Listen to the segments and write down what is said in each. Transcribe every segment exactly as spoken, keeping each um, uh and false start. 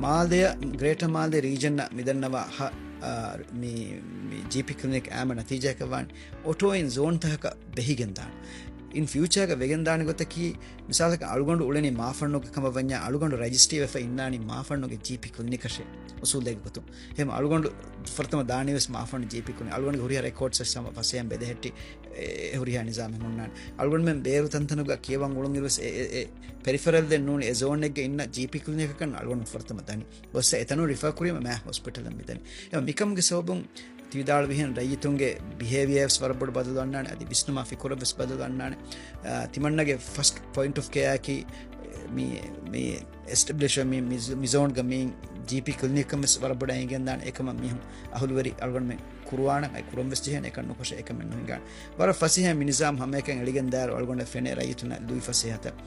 މާލެ، ގްރޭޓަ މާލެ ރީޖަން މިދަންނަވާ ހަ-، އާ، މި، މި ޖީޕީ ކްލިނިކް އާމަ ނަތީޖާއަކަށް ވާން އޮޓޯއިން ޒޯން ތަހަކަށް ބެހިގެން ދާން. އިން ފިއުޗާގަ ވެގެން ދާނެ ގޮތަކީ، މިސާލަކަށް އަޅުގަނޑު އުޅެނީ މާފަންނުގެ ކަމަށް ވަންޏާ، އަޅުގަނޑު ރަޖިސްޓީ ވެފަ އިންނާނީ މާފަންނުގެ ޖީޕީ ކްލިނިކަށޭ އުސޫލެއްގެ ގޮތުން. އެހެން އަޅުގަނޑު ފުރަތަމަ ދާނީވެސް މާފަންނު ޖީޕީ ކްލިނިކް. އަޅުގަނޑުގެ ހުރިހާ ރެކޯޑްސް ވެސް ހަމަ ފަސޭހައިން ބެލެހެއްޓި، އެ، ހުރިހާ ނިޒާމެއް ހުންނާނެ. އަޅުގަނޑުމެން ބޭރު ތަންތަނުގަ ކިޔަވަން އުޅުނުއިރުވެސް އެ، އެ، އެ ޕެރިފެރަލް ދެން ނޫނީ އެ ޒޯނެއްގަ އިންނަ ޖީޕީ ކްލިނިކަކަށް އަޅުގަނޑު ފުރަތަމަ ދަނީ. ގޮއްސަ އެތަނުން ރިފާ ކުރީމަ މާ ހޮސްޕިޓަލަށް މިދަނީ. އެ މިކަމުގެ ސަބަބުން ތި ވިދާޅުވިހެން ރައްޔިތުންގެ ބިހޭވިއާވެސް ވަރަށް ބޮޑު ބަދަލު އަންނާނެ. އަދި ވިސްނުމާ ފިކުރަށްވެސް ބަދަލު އަންނާނެ. އާ، ތިމަންނަގެ ފަސްޓް ޕޮއިންޓް އޮފް ކެއާއަކީ މި، މި އެސްޓެބްލިޝް މި، މި ޒޯ-، މި ޒޯންގަ މި ޖީޕީ ކްލިނިކް ވެސް ވަރަށް ބޮޑަށް އެނގެންދާނެ. އެކަމަށް މީހުން އަހުލުވެރި އަޅުގަނޑުމެން ކުރުވާނަން، އެ ކުރަން ވެސް ޖެހޭނެ. އެކަން ނުކޮށެ އެކަމެއް ނުހިނގާނެ. ވަރަށް ފަސޭހަ މި ނިޒާމް ހަމައެކަން އެޅިގެން ދާއިރު އަޅުގަނޑަށް ފެނޭ ރައްޔިތުންނަށް ލުއިފަސޭހަތައް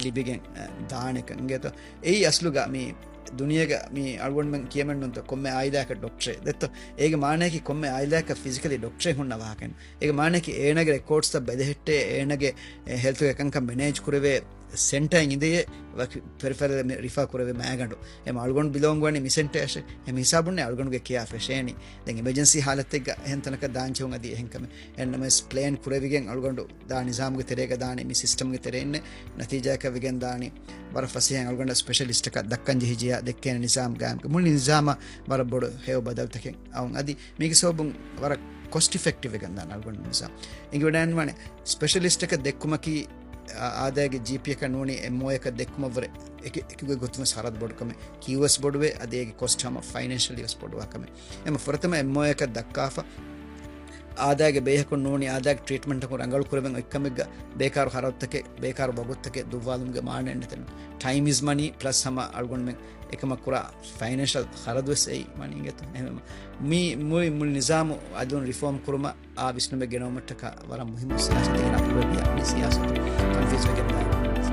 ލިބިގެން، އަ، ދާނެކަން އިނގޭތޯ. އެއީ އަސްލުގަ މި ދުނިޔޭގަ މި އަޅުގަނޑުމެން ކިޔަމެއްނުންތޯ ކޮންމެ އާއިލާއަކަށް ޑޮކްޓަރެއް ދެއްތޯ. އޭގެ މާނައަކީ ކޮންމެ އާއިލާއަކަށް ފިޒިކަލީ ޑޮކްޓަރެއް ހުންނަ ވާހަކައެއް. އޭގެ މާނައަކީ އޭނާގެ ރެކޯޑްސްތައް ބެލެހެއްޓޭ، އޭނާގެ، އެ، ހެލްތުގެ ކަންކަން މެނޭޖް ކުރެވޭ ސެންޓަރ އިނދެޔޭ ވަކި ޕެރިފެރަލް ރިފާ ކުރެވޭ މައިގަނޑު. އެމަ އަޅުގަނޑު ބިލޯންގް ވަނީ މި ސެންޓަރަށޭ. އެމަ ހިސާބުންނޭ އަޅުގަނޑުގެ ކެއާ ފެށޭނީ. ދެން އިމަޖެންސީ ހާލަތެއްގަ އެހެން ތަނަކަށް ދާންޖެހުން އަދި އެހެން ކަމެއް. އެހެންނަމަވެސް ޕްލޭން ކުރެވިގެން އަޅުގަނޑު ދާ ނިޒާމުގެ ތެރޭގަ ދާނީ، މި ސިސްޓަމްގެ ތެރެއިންނޭ. ނަތީޖާއަކަށް ވެގެން ދާނީ ވަރަށް ފަސޭހައިން އަޅުގަނޑަށް ސްޕެޝަލިސްޓަކަށް ދައްކަން ޖެހި ޖިޔާ ދެއްކޭނެ ނިޒާމް ގާއިމްކޮށް. މުޅި ނިޒާމަށް ވަރަށް ބޮޑު ހެޔޮ ބަދަލުތަކެއް އައުން. އަދި މީގެ ސަބަބުން ވަރަށް ކޮސްޓް އިފެކްޓިވް ވެގެން ދާނެ އަޅުގަނޑު ނިޒާމް. އެނގިވަޑައިގަންނަވާނެ ސްޕެޝަލިސްޓަކަށް ދެއްކުމަކީ، އާ، އާދައިގެ ޖީޕީއަކަށް ނޫނީ އެމްއޯއޭއަކަށް ދެއްކުމަށްވުރެ އެކި-، އެކިގޮތް ގޮތުން ވެސް ހަރަދު ބޮޑު ކަމެއް. ކިއުއެސް ބޮޑުވޭ، އަދި އޭގެ ކޮސްޓް ހަމަ ފައިނޭންޝަލީ ވެސް ބޮޑުވާ ކަމެއް. އެމަ ފުރަތަމަ އެމްއޯއޭއަކަށް ދައްކާފަ، އާދައިގެ ބޭހަކުން ނޫނީ އާދައިގެ ޓްރީޓްމަންޓަކުން ރަނގަޅު ކުރެވެން އޮތްކަމެއްގަ ބޭކާރު ހަރަދުތަކެއް، ބޭކާރު ވަގުތުތަކެއް ދުއްވާލުމުގެ މާނައެއް ނެތެން. ޓައިމް އިޒް މަނީ ޕްލަސް ހަމަ އަޅުގަނޑުމެން އެކަމަށް ކުރާ ފައިނޭންޝަލް ހަރަދު ވެސް އެއީ މަނީގެތޯ. އެހެންވީމަ މި މުޅި، މުޅި ނިޒާމު އަދުން ރިފޯމް ކުރުމަށް އާ ވިސްނުމެއް ގެނައުމަށްޓަކާ ވަރަށް މުހިއްމު ސިޔާސަތެއް ގެނައުމަށް ވެއްޖެ. މި ސިޔާސަތު ކަންފިއުޒް ވެގެން ދާނެ.